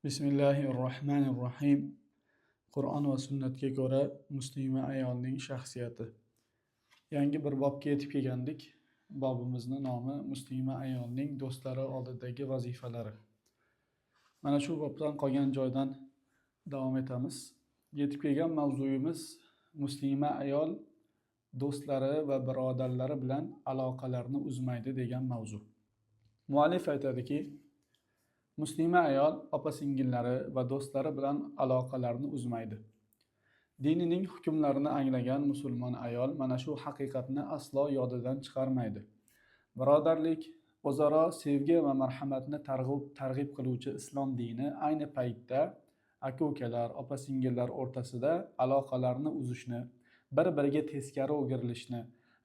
Bismillahi rohmanir rohim. Qur'on va sunnatga ko'ra muslima ayolning shaxsiyati. Yangi bir bobga yetib kelgandik. Bobimizni nomi "Muslima ayolning do'stlari oldidagi vazifalari". Mana shu bobdan qolgan joydan davom etamiz. Yetib kelgan mavzuyimiz muslima ayol do'stlari va birodarlari bilan aloqalarni uzmaydi degan mavzu. Muallif aytadiki, muslima ayol opa-singillari va do'stlari bilan aloqalarni uzmaydi. Dinining hukmlarini anglagan musulmon ayol mana shu haqiqatni aslo yodidan chiqarmaydi. Birodarlik, o'zaro sevgi va marhamatni targ'ib qiluvchi islom dini ayni paytda aka-ukalar, opa-singillar o'rtasida aloqalarni uzishni, bir-biriga teskari o'girilishni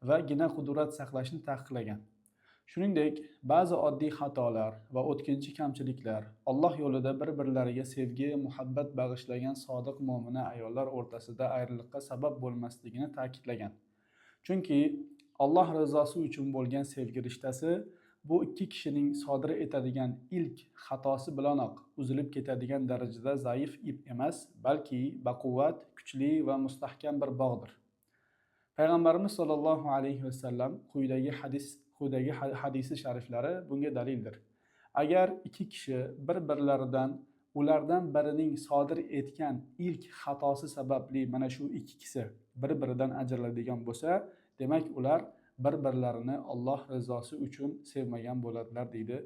va gina-qudrat saqlashni taqiqlagan. Shuningdek, ba'zi oddiy xatolar va o'tkinchi kamchiliklar Alloh yo'lida bir-birlariga sevgi, muhabbat bag'ishlagan sodiq mo'mina ayollar o'rtasida ayriliqqa sabab bo'lmasligini ta'kidlagan. Chunki Alloh rizosi uchun bo'lgan sevgi rishtasi bu ikki kishining sodir etadigan ilk xatosi bilanoq uzilib ketadigan darajada zaif ip emas, balki baquvvat, kuchli va mustahkam bir bog'dir. Payg'ambarimiz sollallohu alayhi vasallam quyidagi hadisi shariflari bunga dalildir. Agar ikki kishi bir-birlaridan ulardan birining sodir etgan ilk xatosi sababli mana shu ikkisi bir-biridan ajraladigan bo'lsa, demak, ular bir-birlarini Alloh rizosi uchun sevmagan bo'ladilar, deydi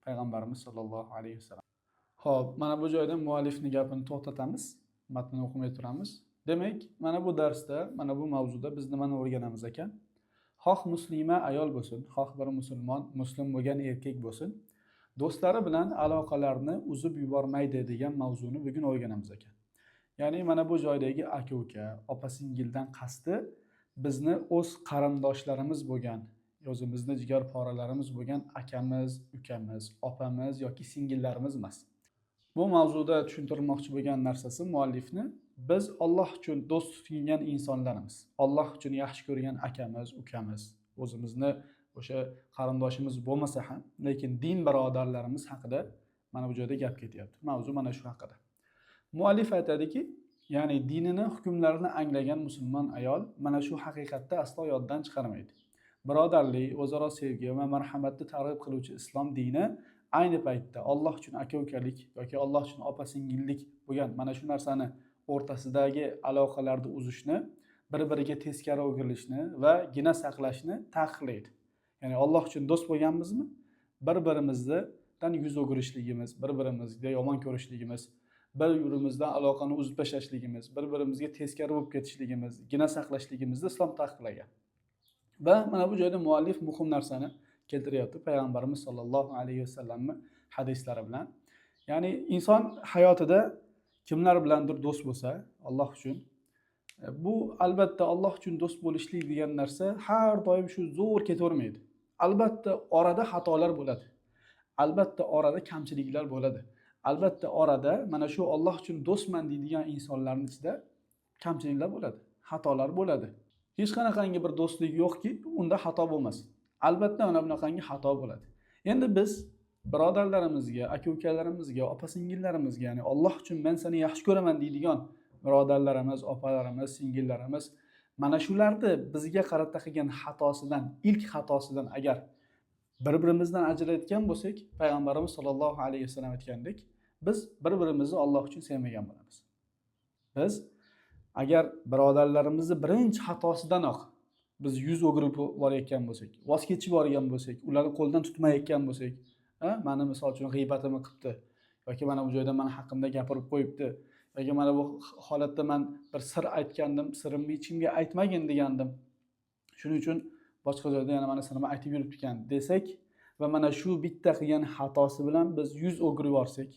payg'ambarimiz sollallohu alayhi vasallam. Xo'p, mana bu joyda muallifning gapini to'xtatamiz, matnni o'qimay turamiz. Demak, mana bu darsda, mana bu mavzuda biz nimani o'rganamiz ekan? Xoh muslima ayol bo'lsin, xoh bir musulmon, muslim bo'lgan erkak bo'lsin, do'stlari bilan aloqalarni uzib yubormaydi degan mavzuni bugun o'rganamiz ekan. Ya'ni mana bu joydagi aka-uka, opa-singildan qasdi bizni o'z qarindoshlarimiz bo'lgan, o'zimizni jigar poralarimiz bo'lgan akamiz, ukamiz, opamiz yoki singillarimiz emas. Bu mavzuda tushuntirmoqchi bo'lgan narsasi muallifni: biz Alloh uchun do'st tutingan insonlarimiz, Alloh uchun yaxshi ko'rgan akamiz, ukamiz, o'zimizni o'sha qarindoshimiz bo'lmasa ham, lekin din birodarlarimiz haqida mana bu joyda gap ketyapti. Mavzu mana shu haqida. Muallif aytadiki, ya'ni dinini hukmlarini anglagan musulmon ayol mana shu haqiqatni aslo yoddan chiqarmaydi. Birodarlik, o'zaro sevgi va marhamatni targ'ib qiluvchi islom dini ayni paytda Alloh uchun aka-ukalik yoki Alloh uchun opa-singillik bo'lgan mana shu narsani o'rtasidagi aloqalarni uzishni, bir-biriga teskari o'girilishni va gina saqlashni taqiqlaydi. Ya'ni Alloh uchun do'st bo'lganmizmi, bir-birimizdan yuz o'girishligimiz, bir-birimizga yomon ko'rishligimiz, bir-birimizdan aloqani uzib tashlashligimiz, bir-birimizga teskari bo'lib ketishligimiz, gina saqlashligimizni islom taqiqlagan. Va mana bu joyda muallif muhim narsani keltiryapti payg'ambarimiz sollallohu alayhi vasallamni hadislari bilan. Ya'ni inson hayotida kimlar bilandir do'st bo'lsa, Alloh uchun, bu albatta Alloh uchun do'st bo'lishlik degan narsa har doim shu zo'r ketavermaydi. Albatta orada xatolar bo'ladi. Albatta orada kamchiliklar bo'ladi. Albatta orada mana shu Alloh uchun do'stman deydigan insonlarning ichida kamchiliklar bo'ladi, xatolar bo'ladi. Hech qanaqangi bir do'stlik yo'qki, unda xato bo'lmasin. Albatta mana bunaqangi xato bo'ladi. Endi biz birodarlarimizga, aka-ukalarimizga, opa-singillarimizga, ya'ni Alloh uchun men seni yaxshi ko'raman deydigan birodarlarimiz, opalarimiz, singillarimiz, mana shularni bizga qarata qilgan xatosidan, ilk xatosidan agar bir-birimizdan ajrayotgan bo'lsak, payg'ambarimiz sollallohu alayhi vasallam aytgandek, biz bir-birimizni Alloh uchun sevmagan bo'lamiz. Biz agar birodarlarimizni birinchi xatosidanoq biz yuz o'girib borayotgan bo'lsak, voz kechib yuborgan bo'lsak, ularni qo'ldan tutmayotgan bo'lsak, mani, misol uchun, g'iybatimni qilibdi yoki mana bu joyda mani haqimda gapirib qo'yibdi yoki mana bu holatda man bir sir aytgandim, sirimni hech kimga aytmagin degandim, shuning uchun boshqa joyda yana mani sirimni aytib yuribdi ekan desak va mana shu bitta qilgan xatosi bilan biz yuz o'girib yuborsak,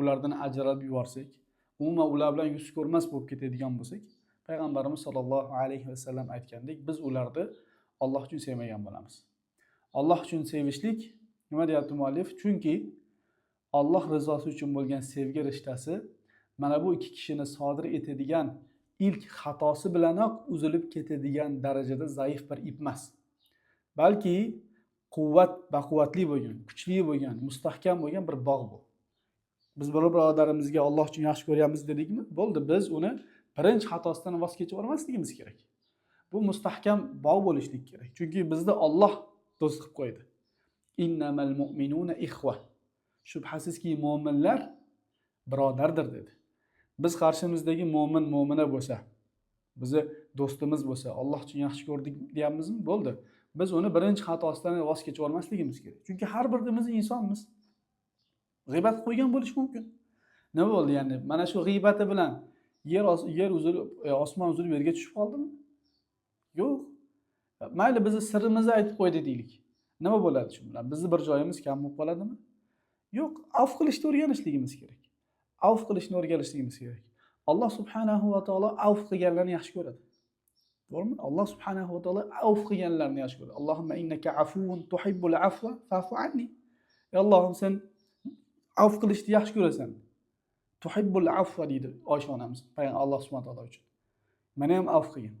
ulardan ajralib yuborsak, umuman ular bilan yuz ko'rmas bo'lib ketadigan bo'lsak, payg'ambarimiz sollallohu alayhi vasallam aytgandek, biz ularni Alloh uchun sevmagan bo'lamiz. Alloh uchun sevishlik nima deyapti muallif? Chunki Alloh rizosi uchun bo'lgan sevgi rishtasi mana bu ikki kishini sodir etadigan ilk xatosi bilanoq uzilib ketadigan darajada zaif bir ip emas, balki quvvat, baquvvatli bo'lgan, kuchli bo'lgan, mustahkam bo'lgan bir bog' bu. Biz bir birodarimizga Alloh uchun yaxshi ko'ryapmiz dedikmi, bo'ldi, biz uni birinchi xatosidan voz kechib yubormasligimiz kerak. Bu mustahkam bog' bo'lishlik kerak. Chunki bizni Olloh do'st qilib qo'ydi. Innamal mu'minuna ixva. Shubhasizki, mo'minlar birodardir dedi. Biz qarshimizdagi mo'min, mo'mina bo'lsa, bizni do'stimiz bo'lsa, Alloh uchun yaxshi ko'rdik deyapmizmi? Bo'ldi. Biz uni birinchi xatosidan voz kechib yubormasligimiz kerak. Chunki har birimiz insonmiz. G'iybat qo'ygan bo'lishi mumkin. Nima bo'ldi ya'ni? Mana shu g'iybati bilan yer uzilib, osmon uzilib yerga tushib qoldimi? Yo'q. Mayli, bizni sirimizni aytib qo'ydi deylik. Nima bo'ladi shu bilan? Bizni bir joyimiz kam bo'lib qoladimi? Yo'q, avf qilishni o'rganishligimiz kerak. Avf qilishni o'rganishligimiz kerak. Alloh subhanahu va taolo avf qilganlarni yaxshi ko'radi. To'g'rimi? Alloh subhanahu va taolo avf qilganlarni yaxshi ko'radi. Allohumma innaka afuvun tuhibbul afva fa'fu anni. Ey Allohim, sen avf qilishni yaxshi ko'rasan. Tuhibbul afva deydi Oysha onamiz payg'ambar Alloh subhanahu va taolo uchun. Meni ham avf qilgin.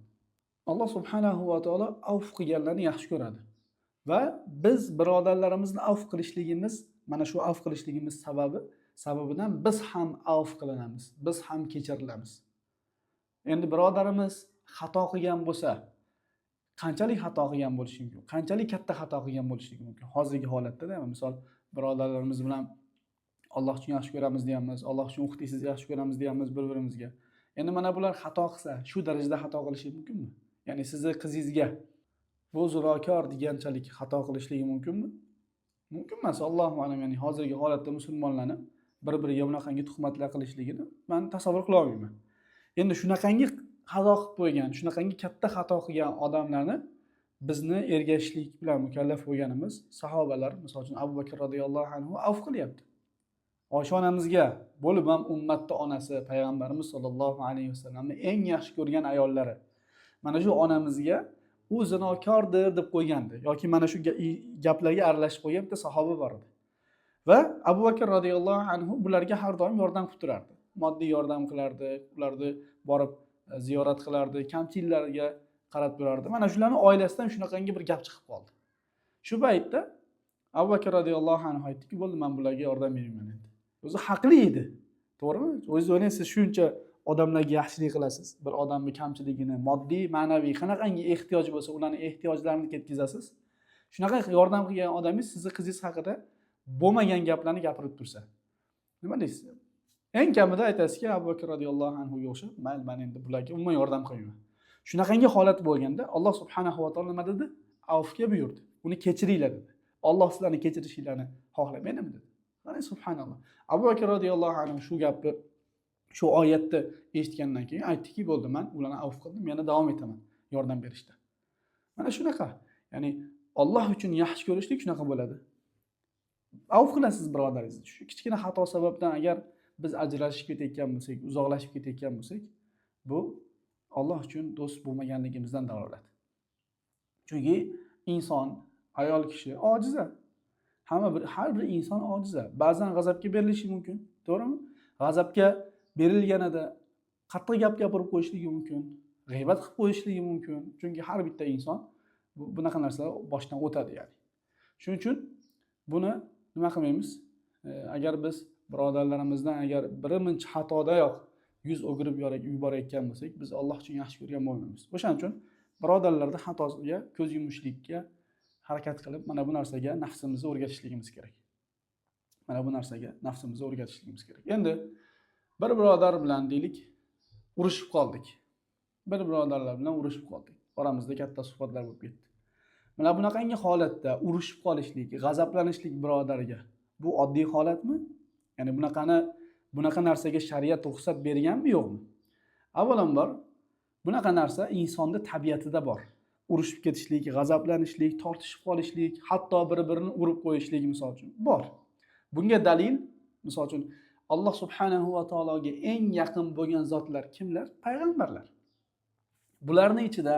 Alloh subhanahu va taolo avf qilganlarni yaxshi ko'radi. Va biz birodarlarimizni avf qilishligimiz, mana shu avf qilishligimiz sababidan biz ham avf qilinamiz, biz ham kechirilamiz. Endi birodarimiz xato qilgan bo'lsa, qanchalik xato qilgan bo'lishi mumkin? Qanchalik katta xato qilgan bo'lishi mumkin? Hozirgi holatda, misol, birodarlarimiz bilan Alloh uchun yaxshi ko'ramiz deyapmiz, Alloh uchun uxtiysiz yaxshi ko'ramiz deyapmiz bir-birimizga. Endi mana bular xato qilsa, shu darajada xato qilishi mumkinmi? Ya'ni sizni qizingizga bu zinokor deganchalik xato qilishligi mumkinmi? Mumkin emas. Allohu alam, ya'ni hozirgi holatda musulmonlarni bir-biriga bunaqangi tuhmatlar qilishligini man tasavvur qila olmayman. Endi shunaqangi xato qilib qo'ygan, shunaqangi katta xato qilgan odamlarni bizni ergashishlik bilan mukallaf bo'lganimiz sahobalar, misol uchun Abu Bakr roziyallohu anhu avf qilyapti. Oysha onamizga bo'lib ham ummatni onasi, payg'ambarimiz sollallohu alayhi vasallamni eng yaxshi ko'rgan ayollari. Mana shu onamizga u zinokordir deb qo'ygandi yoki mana shu gaplarga aralashib qo'ygan bitta sahoba bor edi. Va Abu Bakr roziyallohu anhu bularga har doim yordam qilib turardi. Moddiy yordam qilardi, ularni borib ziyorat qilardi, kamchiliklarga qarab turardi. Mana shularni oilasidan shunaqangi bir gap chiqib qoldi. Shu paytda Abu Bakr roziyallohu anhu aytdiki, bo'ldi, men bularga yordam bermayman endi. O'zi haqli edi. To'g'rimi? O'zingiz o'ylang, siz shuncha odamlarga yaxshilik qilasiz. Bir odamning kamchiligini, moddiy, ma'naviy qanaqangi ehtiyoji bo'lsa, ularning ehtiyojlarini ketkazasiz. Shunaqa yordam qilgan odamingiz sizni qizingiz haqida bo'lmagan gaplarni gapirib tursa, nima deysiz? Eng kamida aytasizki, Abu Bakr roziyallohu anhuga o'xshab, mayli, men endi bularga umuman yordam qilmayman. Shunaqangi holat bo'lganda Alloh subhanahu va taolo nima dedi? Avfga buyurdi. Uni kechiringlar dedi. Alloh sizlarni kechirishinglarni xohlamaydimi dedi. Mana subhanalloh. Abu Bakr roziyallohu anhu shu gapni, shu oyatni eshitgandan keyin aytdiki, bo'ldi, men ularni avf qildim, yana davom etaman yordam berishda. Mana shunaqa. Ya'ni Alloh uchun yaxshi ko'rishlik shunaqa bo'ladi. Avf qilasiz birodaringizni. Shu kichkina xato sababdan agar biz ajrashib ketayotgan bo'lsak, uzoqlashib ketayotgan bo'lsak, bu Alloh uchun do'st bo'lmaganligimizdan dalolat. Chunki inson, ayol kishi ojiza. Har bir inson ojiza. Ba'zan g'azabga berilishi mumkin, to'g'rimi? G'azabga berilganida qattiq gap gapirib qo'yishligi mumkin, g'iybat qilib qo'yishligi mumkin. Chunki har bitta inson bunaqa narsalar boshdan o'tadi ya'ni. Shuning uchun buni nima qilmaymiz? Agar biz birodarlarimizdan agar bir muncha xatodayoq yuz o'girib yuborayotgan bo'lsak, biz Alloh uchun yaxshi ko'rgan bo'lmaymiz. O'shaning uchun birodarlarda xatosiga ko'z yumishlikka harakat qilib, mana bu narsaga nafsimizni o'rgatishligimiz kerak. Mana bu narsaga nafsimizni o'rgatishligimiz kerak. Endi bir birodar bilan deylik, urushib qoldik. Bir birodarlar bilan urushib qoldik. Oramizda katta suhbatlar bo'lib ketdi. Mana bunaqangi holatda urushib qolishlik, g'azablanishlik birodarga bu oddiy holatmi? Ya'ni bunaqa narsaga shariat ruxsat berganmi, yo'qmi? Avvalambor bunaqa narsa insonda tabiatida bor. Urushib ketishlik, g'azablanishlik, tortishib qolishlik, hatto bir-birini urib qo'yishlik misol uchun bor. Bunga dalil, misol uchun, Alloh subhanahu va taologa eng yaqin bo'lgan zotlar kimlar? Payg'ambarlar. Bularning ichida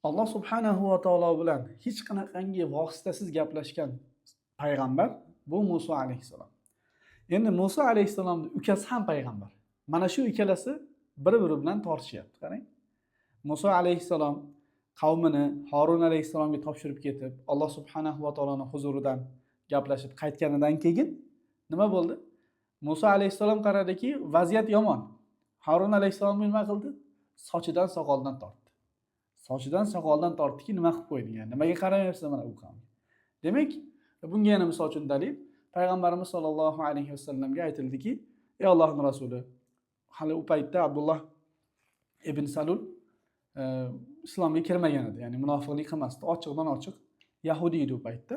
Alloh subhanahu va taolo bilan hech qanaqangi vositasiz gaplashgan payg'ambar bu Musa alayhissalom. Endi Musa alayhissalomning ukasi ham payg'ambar. Mana shu ikkalasi bir-biri bilan tortishyapti, qarang. Musa alayhissalom qavmini Horun alayhissalomga topshirib ketib, Alloh subhanahu va taoloning huzuridan gaplashib qaytganidan keyin nima bo'ldi? Muso alayhissalom qaradiki, vaziyat yomon. Harun alayhissalom nima qildi? Sochidan, soqoldan tortdi. Sochidan, soqoldan tortdiki, nima qilib qo'yding? Yani nimaga qaramayapsan mana u qavmga? Demak, bunga yana misol uchun dalil, payg'ambarimiz sollallohu alayhi vasallamga aytildiki, ey Allohning rasuli, hali u paytda Abdulloh ibn Salul islomga kirmagan edi, ya'ni munofiqlik qilmasdi, ochiqdan ochiq yahudiy edi u paytda.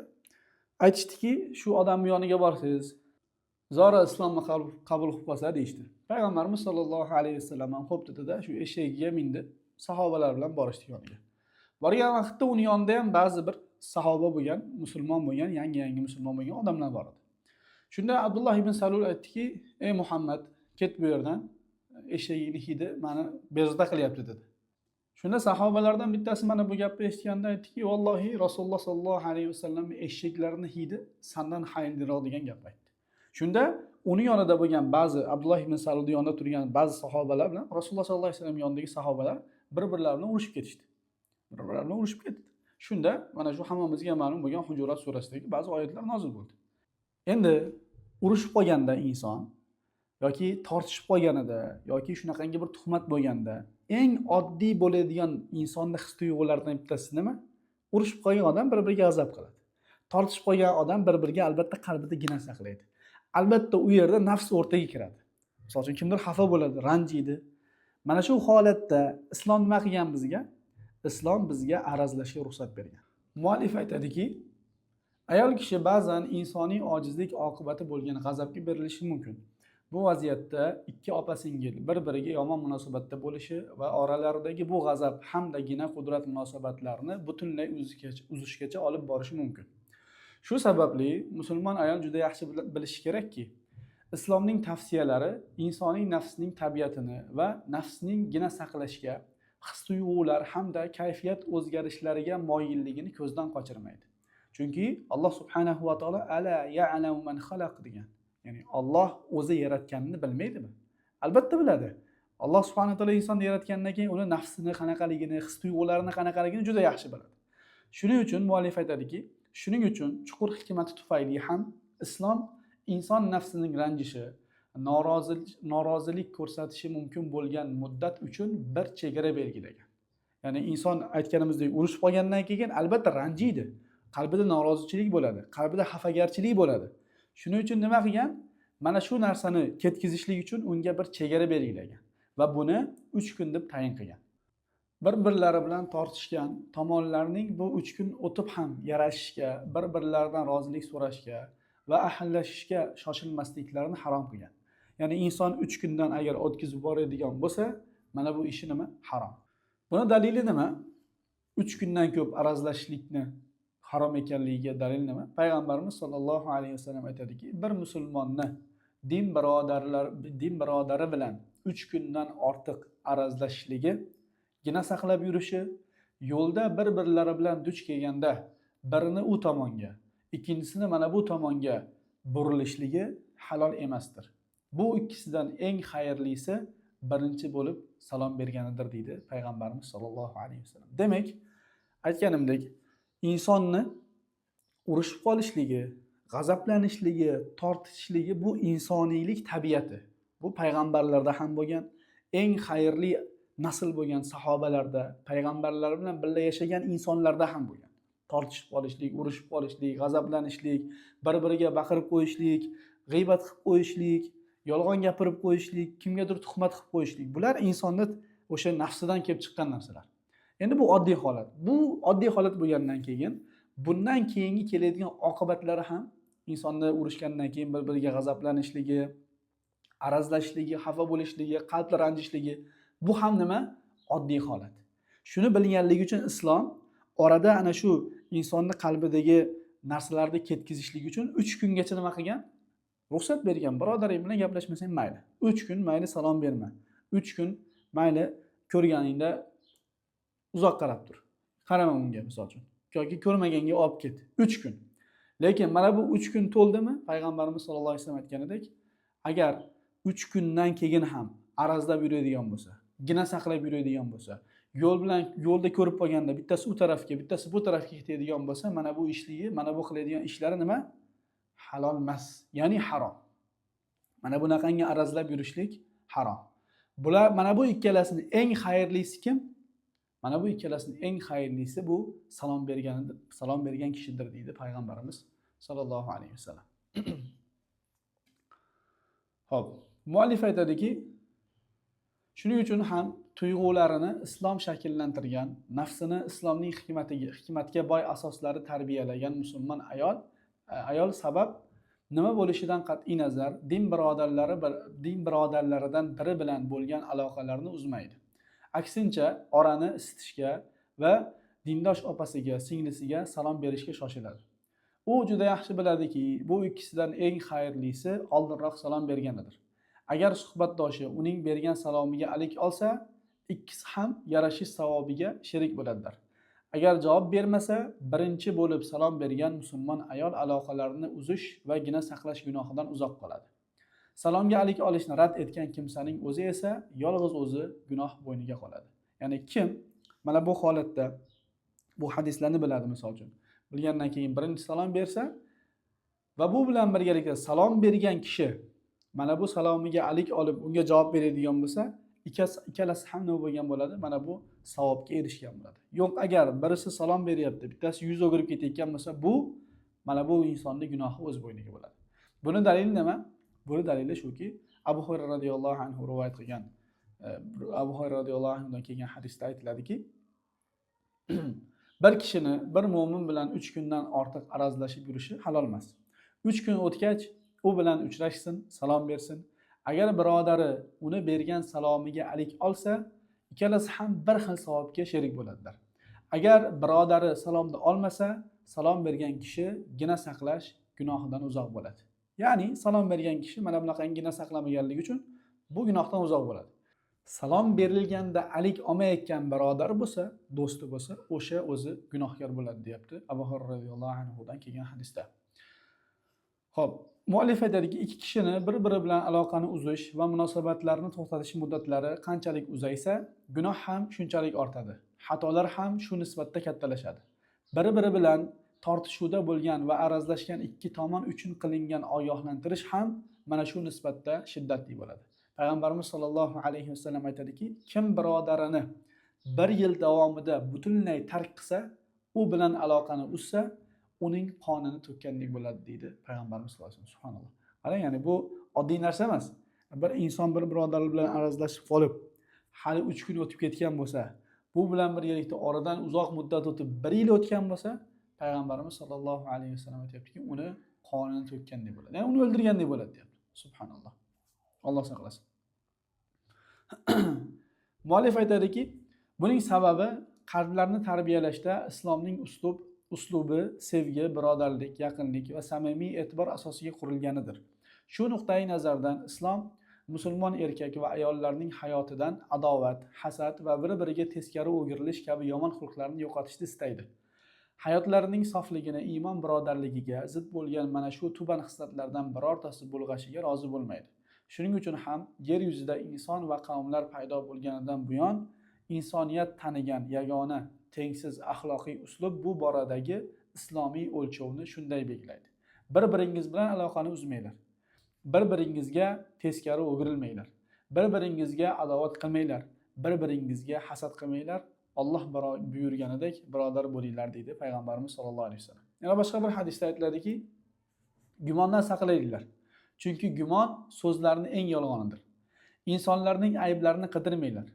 Aytishdiki, shu odamni yoniga borsangiz, zora islomni qabul qilib qolsa deyishdi. Payg'ambarimiz sollallohu alayhi vasallam ham xo'p dedida, shu eshagiga mindi, sahobalar bilan borishdi yoniga. Borgan vaqtda uni yonida ham ba'zi bir sahoba bo'lgan, musulmon bo'lgan, yangi musulmon bo'lgan odamlar bor edi. Shunda Abdulloh ibn Salul aytdiki, ey Muhammad, ket bu yerdan, eshagingni hidi mani bezovta qilyapti dedi. Shunda sahobalardan bittasi mana bu gapni eshitganda aytdiki, vallohi Rasululloh sollallohu alayhi vasallam eshaklarini hidi sandan xayrliroq degan gap aytdi. Shunda uni yonida bo'lgan ba'zi Abdulloh ibn Salulni yonida turgan ba'zi sahobalar bilan Rasululloh sollallohu alayhi vasallam yonidagi sahobalar bir-birlari bilan urushib ketishdi. Bir-birlari bilan urushib ketdi. Shunda mana shu hammamizga ma'lum bo'lgan Hujurat surasidagi ba'zi oyatlar nozil bo'ldi. Endi urushib qolganda inson yoki tortishib qolganida yoki shunaqangi bir tuhmat bo'lganda eng oddiy bo'ladigan insonni his tuyg'ularidan bittasi nima? Urushib qolgan odam bir-biriga g'azab qiladi. Tortishib qolgan odam bir-biriga albatta qalbida gina saqlaydi. Albatta u yerda nafs o'rtaga kiradi. Misol uchun kimdir xafa bo'ladi, ranjiydi. Mana shu holatda islom nima qilgan bizga? Islom bizga arazlashga ruxsat bergan. Muallif aytadiki, ayol kishi ba'zan insoniy ojizlik oqibati bo'lgan g'azabga berilishi mumkin. Bu vaziyatda ikki opa-singil bir-biriga yomon munosabatda bo'lishi va oralaridagi bu g'azab hamdagina qudrat munosabatlarini butunlay uzishgacha olib borishi mumkin. Shu sababli musulmon ayol juda yaxshi bilishi kerakki, islomning tavsiyalari insoniy nafsning tabiatini va nafsning gina saqlashga, his tuyg'ular hamda kayfiyat o'zgarishlariga moyilligini ko'zdan qochirmaydi. Chunki Alloh subhanahu va taolo ala ya'lamu man xalaq degan. Ya'ni Alloh o'zi yaratganini bilmaydimi? Albatta biladi. Alloh subhanahu va taolo insonni yaratgandan keyin uni nafsini qanaqaligini, his tuyg'ularini qanaqaligini juda yaxshi biladi. Shuning uchun muallif aytadiki, shuning uchun chuqur hikmati tufayli ham islom inson nafsining ranjishi, norozilik ko'rsatishi mumkin bo'lgan muddat uchun bir chegara belgilagan. Ya'ni inson aytganimizdek urushib qolgandan keyin albatta ranjiydi. Qalbida norozichilik bo'ladi, qalbida xafagarchilik bo'ladi. Shuning uchun nima qilgan? Mana shu narsani ketkazishlik uchun unga bir chegara belgilagan va buni 3 kun deb tayin qilgan. Bir-birlari bilan tortishgan tomonlarning bu 3 kun o'tib ham yarashishga, bir-birlaridan rozilik so'rashga va ahillashishga shoshilmasliklarini harom qilgan. Ya'ni inson 3 kundan agar o'tkazib yuboradigan bo'lsa, mana bu ishi nima? Harom. Buni dalili nima? 3 kundan ko'p arazlashishlikni harom ekanligiga dalil nima? Payg'ambarimiz sollallohu alayhi vasallam aytadiki, bir musulmonni din birodari bilan 3 kundan ortiq arazlashishligi, gina saqlab yurishi, yo'lda bir-birlari bilan duch kelganda birini u tomonga, ikkinchisini mana bu tomonga burilishligi halol emasdir. Bu ikkisidan eng xayrlisi birinchi bo'lib salom berganidir deydi payg'ambarimiz sollallohu alayhi vasallam. Demak, aytganimdek, insonni urushib qolishligi, g'azablanishligi, tortishishligi bu insoniylik tabiati. Bu payg'ambarlarda ham bo'lgan, eng xayrli nasl bo'lgan sahobalarda, payg'ambarlar bilan birga yashagan insonlarda ham bo'lgan. Tortishib qolishlik, urushib qolishlik, g'azablanishlik, bir-biriga baqirib qo'yishlik, g'iybat qilib qo'yishlik, yolg'on gapirib qo'yishlik, kimgadir tuhmat qilib qo'yishlik. Bular insonni o'sha nafsidan kelib chiqqan narsalar. Endi bu oddiy holat. Bu oddiy holat bo'lgandan keyin bundan keyingi keladigan oqibatlari ham insonni urushgandan keyin bir-biriga g'azablanishligi, arazlashishligi, xafa bo'lishligi, qalbda ranjishligi, bu ham nima? Oddiy holat. Shuni bilganligi uchun islom orada ana shu insonni qalbidagi narsalarni ketkazishlik uchun 3 kungacha nima qilgan? Ruxsat bergan. Birodaring bilan gaplashmasang mayli. 3 kun mayli salom berma. 3 kun mayli ko'rganingda uzoq qarab tur. Qarama unga misol uchun. Yoki ko'rmaganga olib ket. 3 kun. Lekin mana bu 3 kun to'ldimi? Payg'ambarimiz sollallohu alayhi vasallam aytganidek, agar 3 kundan keyin ham arazlab yuradigan bo'lsa, gina saqlab yuradigan bo'lsa, yo'l bilan yo'lda ko'rib qolganda bittasi u tarafga, bittasi bu tarafga ketadigan bo'lsa, mana bu ishligi, mana bu qiladigan ishlari nima? Halol emas, ya'ni harom. Mana bunaqangi arazlab yurishlik harom. Bular mana bu ikkalasini eng xayrlisi kim? Mana bu ikkalasini eng xayrlisi bu salom berganidir, salom bergan kishidir deydi payg'ambarimiz sollallohu alayhi vasallam. Xo'p, muallif aytadiki, shuning uchun ham tuyg'ularini islom shakllantirgan, nafsini islomning hikmatga boy asoslari tarbiyalagan musulmon ayol sabab nima bo'lishidan qat'iy nazar din birodarlaridan biri bilan bo'lgan aloqalarni uzmaydi. Aksincha orani isitishga va dindosh opasiga, singlisiga salom berishga shoshiladi. U juda yaxshi biladiki, bu ikkisidan eng xayrlisi oldinroq salom berganidir. Agar suhbatdoshi uning bergan salomiga alik olsa, ikkisi ham yarashish savobiga sherik bo'ladilar. Agar javob bermasa, birinchi bo'lib salom bergan musulmon ayol aloqalarini uzish va gina saqlash gunohidan uzoq qoladi. Salomga alik olishni rad etgan kimsaning o'zi esa yolg'iz o'zi gunoh bo'yniga qoladi. Ya'ni kim mana bu holatda bu hadislarni biladi, misol uchun, bilgandan keyin birinchi salom bersa va bu bilan birgalikda salom bergan kishi mana bu salomiga alik olib unga javob beradigan bo'lsa, ikkalasi ham nima bo'lgan bo'ladi? Mana bu savobga erishgan bo'ladi. Yo'q, agar birisi salom beryapti, bittasi yuz o'girib ketayotgan bo'lsa, bu mana bu insonning gunohi o'z bo'yniga bo'ladi. Buni dalili nima? Buni dalili shuki, Abu Hurayra radhiyallohu anhu rivoyat qilgan, Abu Hurayra radhiyallohu anhudan kelgan hadisda aytiladiki, bir kishini bir mo'min bilan 3 kundan ortiq arazlashib yurishi halol emas. 3 kun o'tgach u bilan uchrashsin, salom bersin. Agar birodari uni bergan salomiga alik olsa, ikkalasi ham bir xil savobga sherik bo'ladilar. Agar birodari salomni olmasa, salom bergan kishi gina saqlash gunohidan uzoq bo'ladi. Ya'ni salom bergan kishi mana bunaqangi gina saqlamaganligi uchun bu gunohdan uzoq bo'ladi. Salom berilganda alik olmayotgan birodar bo'lsa, do'sti bo'lsa, o'sha o'zi gunohkor bo'ladi deyapti Abu Hurayra radhiyallohu anhudan kelgan hadisda. Xo'p, muallif aytadiki, ikki kishini bir-biri bilan aloqani uzish va munosabatlarni to'xtatish muddatlari qanchalik uzaysa, gunoh ham shunchalik ortadi. Xatolar ham shu nisbatda kattalashadi. Bir-biri bilan tortishuvda bo'lgan va arazlashgan ikki tomon uchun qilingan ogohlantirish ham mana shu nisbatda shiddatli bo'ladi. Payg'ambarimiz sollallohu alayhi vasallam aytadiki, kim birodarini bir yil davomida butunlay tark qilsa, u bilan aloqani uzsa, uning qonini to'kkandek bo'ladi deydi payg'ambarimiz sollallohu alayhi vasallam. Subhanalloh. Qarang, ya'ni bu oddiy narsa emas. Bir inson bir birodari bilan arazlashib qolib, hali 3 kun o'tib ketgan bo'lsa, bu bilan birgalikda oradan uzoq muddat o'tib 1 yil o'tgan bo'lsa, payg'ambarimiz sollallohu alayhi vasallam aytyaptiki, uni qonini to'kkandek bo'ladi. Ya'ni uni o'ldirgandek bo'ladi deyapti. Subhanalloh. Alloh saqlasin. Muallif aytadiki, buning sababi qalblarni tarbiyalashda islomning uslubi sevgi, birodarlik, yaqinlik va samimiy e'tibor asosiga qurilganidir. Shu nuqtai nazardan islom musulmon erkak va ayollarning hayotidan adovat, hasad va bir-biriga teskari o'girilish kabi yomon xulqlarni yo'qotishni istaydi. Hayotlarining sofligini iymon birodarligiga zid bo'lgan mana shu tuban xislatlardan birortasi bulg'ashiga rozi bo'lmaydi. Shuning uchun ham yer yuzida inson va qavmlar paydo bo'lganidan buyon insoniyat tanigan yagona tengsiz axloqiy uslub bu boradagi islomiy o'lchovni shunday belgilaydi. Bir-biringiz bilan aloqani uzmanglar. Bir-biringizga teskari o'girilmanglar. Bir-biringizga adovat qilmanglar. Bir-biringizga hasad qilmanglar. Alloh buyurganidek birodar bo'linglar deydi payg'ambarimiz sollallohu alayhi vasallam. Yana boshqa bir hadisda aytiladiki, gumondan saqlaninglar. Chunki gumon so'zlarning eng yolg'onidir. Insonlarning ayblarini qidirmanglar.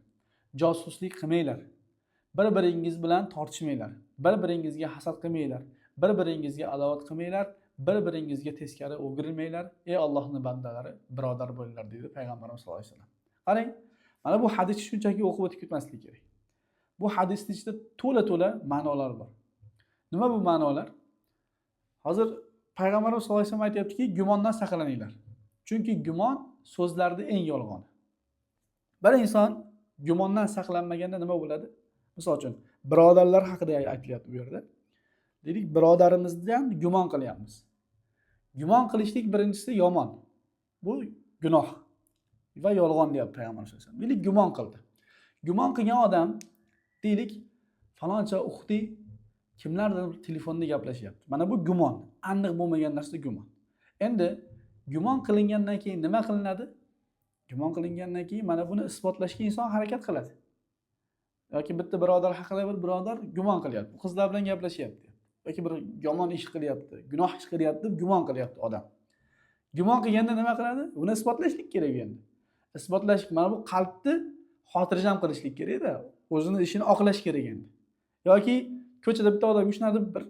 Josuslik qilmanglar. Bir-biringiz bilan tortishmanglar. Bir-biringizga hasad qilmanglar. Bir-biringizga adovat qilmanglar. Bir-biringizga teskari o'girilmanglar. Ey Allohning bandalari, birodar bo'linglar deydi payg'ambarimiz sollallohu alayhi vasallam. Qarang, mana bu hadisni shunchaki o'qib o'tib ketmaslik kerak. Bu hadisning ichida to'la-to'la ma'nolar bor. Nima bu ma'nolar? Hozir payg'ambarimiz sollallohu alayhi vasallam aytyaptiki, gumondan saqlaninglar. Chunki gumon so'zlarda eng yolg'oni. Bir inson gumondan saqlanmaganda nima bo'ladi? Misol uchun, birodarlar haqida aytilyapti bu yerda. Deylik, birodarimizdan gumon qilyapmiz. Gumon qilishlik birinchisi yomon. Bu gunoh va yolg'on deyapti payg'ambar sollallohu alayhi vasallam. Deylik, gumon qildi. Gumon qilgan odam, deylik, faloncha uxti kimlardir telefonda gaplashyapti. Mana bu gumon, aniq bo'lmagan narsa gumon. Endi Gumon qilingandan keyin nima qilinadi? Gumon qilingandan keyin mana buni isbotlashga inson harakat qiladi. Yoki bitta birodar haqida bir birodar gumon qilyapti. Bu qizlar bilan gaplashyapti. Yoki bir yomon ish qilyapti, gunoh ish qilyapti deb gumon qilyapti odam. Gumon qilganda nima qiladi? Uni isbotlashlik kerak endi. Isbotlash, mana bu qalbni xotirjam qilishlik kerakda. O'zini ishini oqlash kerak endi. Yoki ko'chada bitta odam shunaqa deb bir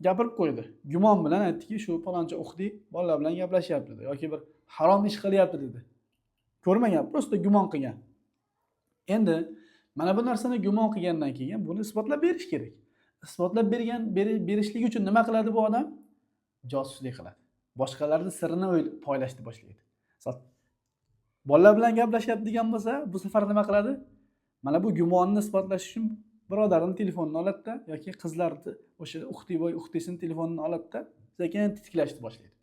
gapirib qo'ydi. Gumon bilan aytdiki, shu palonchi uxdi bolalar bilan gaplashyapti dedi yoki bir harom ish qilyapti dedi. Ko'rmagan, просто gumon qilgan. Endi mana bu narsani gumon qilgandan keyin buni isbotlab berish kerak. Isbotlab berishlik uchun nima qiladi bu odam? Josuslik qiladi. Boshqalarning sirini poylashni boshlaydi. Bolalar bilan gaplashyapti degan bo'lsa, bu safar nima qiladi? Mana bu gumonni isbotlash uchun birodarini telefonini oladida yoki qizlarni o'sha uxti boy uxtisini telefonini oladida, sekin titiklashni boshlaydi.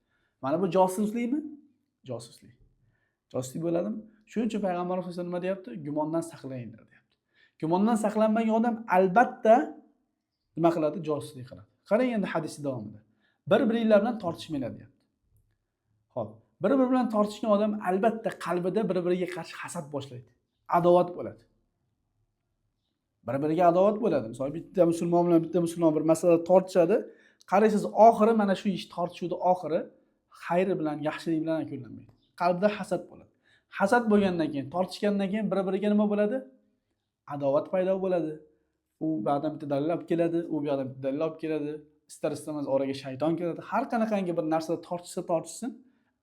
Mana bu josuslikmi? Josuslik. Josuslik bo'ladimi? Shuning uchun payg'ambarimiz sollallohu alayhi vasallam nima deyapti? Gumondan saqlaninglar deyapti. Gumondan saqlanmagan odam albatta nima qiladi? Josuslik qiladi. Qarang endi hadisning davomida. Bir-biringlar bilan tortishmanglar deyapti. Xo'p, bir-biri bilan tortishgan odam albatta qalbida bir-biriga qarshi hasad boshlaydi. Adovat bo'ladi. Bir-biriga adovat bo'ladi. Misol bitta musulmon bilan bitta musulmon bir masalada tortishadi. Qaraysiz, oxiri mana shu ish tortishuvni oxiri xayri bilan, yaxshilik bilan yakunlanmaydi. Qalbda hasad bo'ladi. Hasad bo'lgandan keyin, tortishgandan keyin bir-biriga nima bo'ladi? Adovat paydo bo'ladi. U bu yoqdan bitta dalil olib keladi, u bu yoqdan bitta dalil olib keladi. Istar istamas oraga shayton keladi. Har qanaqangi bir narsada tortishsa tortishsin,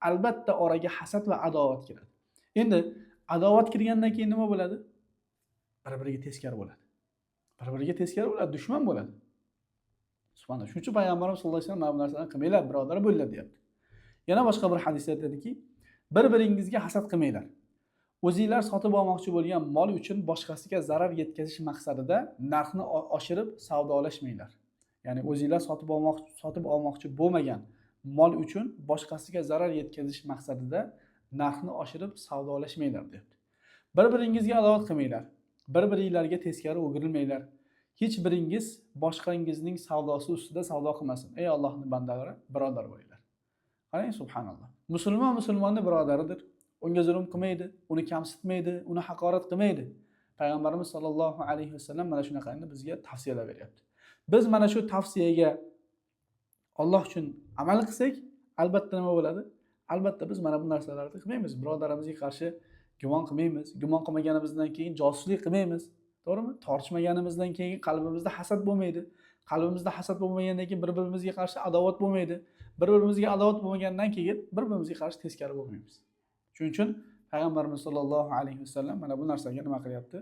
albatta oraga hasad va adovat keladi. Endi adovat kirgandan keyin nima bo'ladi? Bir-biriga teskari bo'ladi. Bir-biriga teskari bo'ladi, dushman bo'ladi. Subhanalloh. Shuning uchun payg'ambarimiz sollallohu alayhi vasallam mana bu narsani qilmanglar, birodar bo'linglar deyapti. Yana boshqa bir hadisda aytadiki, bir-biringizga hasad qilmanglar. O'zinglar sotib olmoqchi bo'lgan mol uchun boshqasiga zarar yetkazish maqsadida narxni oshirib savdolashmanglar. Ya'ni o'zinglar sotib olmoqchi bo'lmagan mol uchun boshqasiga zarar yetkazish maqsadida narxni oshirib savdolashmanglar deyapti. Bir-biringizga adovat qilmanglar. Bir-biringlarga teskari o'girilmanglar. Hech biringiz boshqangizning savdosi ustida savdo qilmasin. Ey Allohning bandalari, birodar bo'linglar. Qarang, subhanalloh. Musulmon musulmonning birodaridir. Unga zulm qilmaydi, uni kamsitmaydi, uni haqorat qilmaydi. Payg'ambarimiz sollallohu alayhi vasallam mana shunaqangi bizga tavsiyalar beryapti. Biz mana shu tavsiyaga Alloh uchun amal qilsak, albatta nima bo'ladi? Albatta biz mana bu narsalarni qilmaymiz. Birodarimizga qarshi gumon qilmaymiz. Gumon qilmaganimizdan keyin josuslik qilmaymiz. To'g'rimi? Tortishmaganimizdan keyin qalbimizda hasad bo'lmaydi. Qalbimizda hasad bo'lmagandan keyin bir-birimizga qarshi adovat bo'lmaydi. Bir-birimizga adovat bo'lmagandan keyin bir-birimizga qarshi teskari bo'lmaymiz. Shuning uchun payg'ambarimiz sollallohu alayhi vasallam mana bu narsaga nima qilyapti?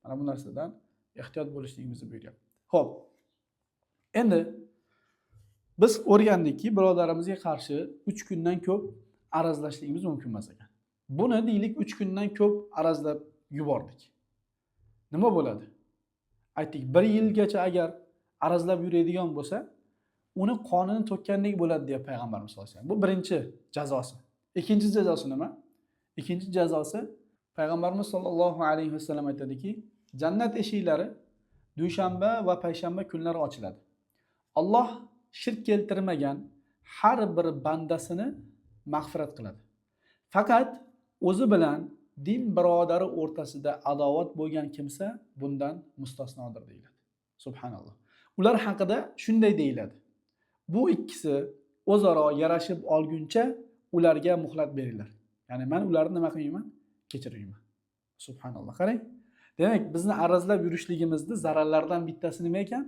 Mana bu narsadan ehtiyot bo'lishligimizni buyuryapti. Xo'p. Endi biz o'rgandikki, birodarimizga qarshi 3 kundan ko'p arazlashligimiz mumkin emas ekan. Buni deylik 3 kundan ko'p arazlab yubordik. Nima bo'ladi? Aytdik, 1 yilgacha agar arazlab yuradigan bo'lsa, uni qonini to'kkandek bo'ladi deya payg'ambarimiz sollallohu alayhi vasallam. Bu birinchi jazosi. Ikkinchi jazosi nima? Ikkinchi jazosi payg'ambarimiz sollallohu alayhi vasallam aytadiki, jannat eshiklari dushanba va payshanba kunlari ochiladi. Alloh shirk keltirmagan har bir bandasini mag'firat qiladi. Faqat o'zi bilan din birodari o'rtasida adovat bo'lgan kimsa bundan mustasnodir deyiladi. Subhanalloh. Ular haqida shunday deyiladi. Bu ikkisi o'zaro yarashib olguncha ularga muhlat beringlar. Ya'ni men ularni nima qilmayman? Kechirmayman. Subhanalloh. Qarang. Demak, bizni arazlab yurishligimizni zararlaridan bittasi nima ekan?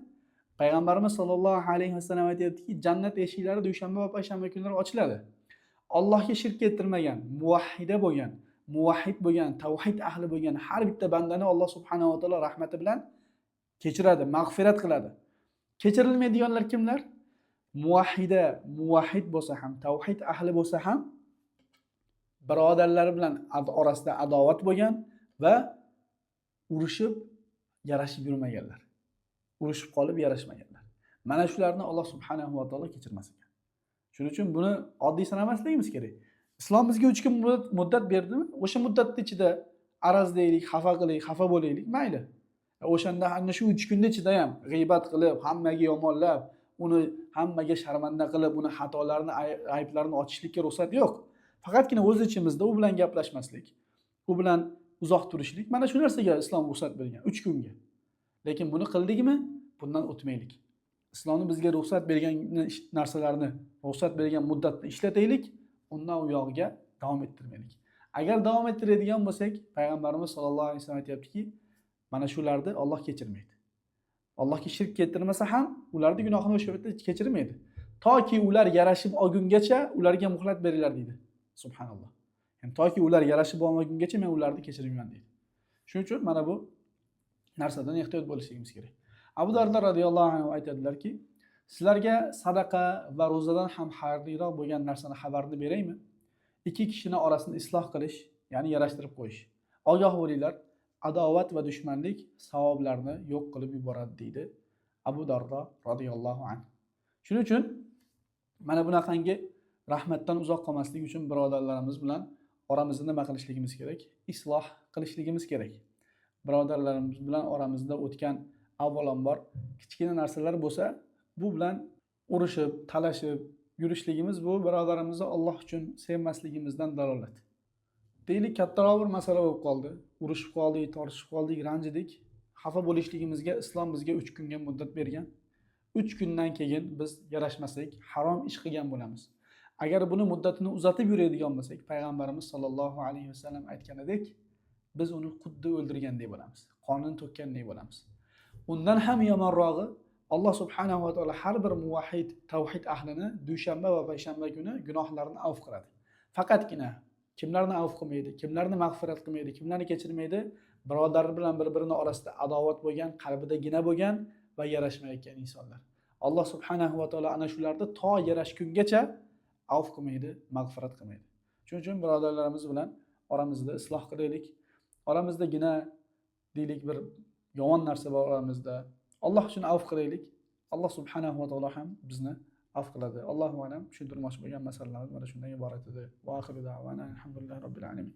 Payg'ambarimiz sollallohu alayhi vasallam aytayaptiki, jannat eshiklari dushanba va payshanba kunlari ochiladi. Allohga shirk keltirmagan, muvahhida bo'lgan, muvahhid bo'lgan, tavhid ahli bo'lgan har bitta bandani Alloh subhanahu va taolo rahmati bilan kechiradi, mag'firat qiladi. Kechirilmaydiganlar kimlar? Muvahhida, muvahhid bo'lsa ham, tavhid ahli bo'lsa ham birodarlari bilan orasida adovat bo'lgan va urushib yarashib yurmaganlar. Urushib qolib yarashmaganlar. Mana shularni Alloh subhanahu va taolo kechirmas ekan. Shuning uchun buni oddiy sanamasligimiz kerak. Islom bizga 3 kun muddat berdimi? O'sha muddatning ichida arazlaylik, xafa qilaylik, xafa bo'laylik, mayli. O'shanda ana shu 3 kunning ichida ham g'iybat qilib, hammaga yomonlab, uni hammaga sharmanda qilib, uni xatolarini, ayblarini ochishlikka ruxsat yo'q. Faqatgina o'z ichimizda u bilan gaplashmaslik, u bilan uzoq turishlik, mana shu narsaga islom ruxsat bergan 3 kunga. Lekin buni qildikmi, bundan o'tmaylik. Islomni bizga ruxsat bergan narsalarni, ruxsat bergan muddatni ishlataylik, undan u yog'iga davom ettirmaylik. Agar davom ettiradigan bo'lsak, payg'ambarimiz sollallohu alayhi vasallam aytyaptiki, mana shularni Alloh kechirmaydi. Allohga shirk keltirmasa ham ularni gunohini o'sha yerda kechirmaydi. Toki ular yarashib olgungacha ularga muhlat beringlar deydi. Subhanalloh. Ya'ni toki ular yarashib olmagungacha men ularni kechirmayman deydi. Shuning uchun mana bu narsadan ehtiyot bo'lishligimiz kerak. Abu Dardo radhiyallohu anhu aytadilarki, sizlarga sadaqa va ro'zadan ham xayrliroq bo'lgan narsani xabarini beraymi? Ikki kishini orasini isloh qilish, ya'ni yarashtirib qo'yish. Ogoh bo'linglar, adovat va dushmanlik savoblarni yo'q qilib yuboradi deydi Abu Dardo radhiyallohu anhu. Shuning uchun mana bunaqangi rahmatdan uzoq qolmaslik uchun birodarlarimiz bilan oramizda nima qilishligimiz kerak? Isloh qilishligimiz kerak. Birodarlarimiz bilan oramizda o'tgan avvalambor kichkina narsalar bo'lsa, bu bilan urushib, talashib yurishligimiz bu birodarimizni Alloh uchun sevmasligimizdan dalolat. Deylik, kattaroq bir masala bo'lib qoldi. Urushib qoldik, tortishib qoldik, ranjidik. Xafa bo'lishligimizga islom bizga 3 kunga muddat bergan. 3 kundan keyin biz yarashmasak, harom ish qilgan bo'lamiz. Agar buni muddatini uzatib yuradigan bo'lsak, payg'ambarimiz sollallohu alayhi vasallam aytganidek, biz uni xuddi o'ldirgandek bo'lamiz, qonini to'kkandek bo'lamiz. Undan ham yomonrog'i, Alloh subhanahu va taolo har bir muvahhid, tavhid ahlini dushanba va payshanba kuni gunohlarini avf qiladi. Faqatgina kimlarni avf qilmaydi, kimlarni mag'firat qilmaydi, kimlarni kechirmaydi? Birodar bilan bir-birini orasida adovat bo'lgan, qalbida gina bo'lgan va yarashmayotgan insonlar. Alloh subhanahu va taolo ana shularni to yarashgungacha avf qilmaydi, mag'firat qilmaydi. Shuning uchun birodarlarimiz bilan oramizda isloh qilaylik. Oramizda gina deylik bir yomon narsa bor oramizda. Alloh uchun avf qilaylik. Alloh subhanahu va taolo ham bizni avf qiladi. Allohu alam. Tushuntirmoqchi bo'lgan masalalarimiz mana shundan iborat edi. Va oxiru da'vana alhamdulillahi robbil alamin.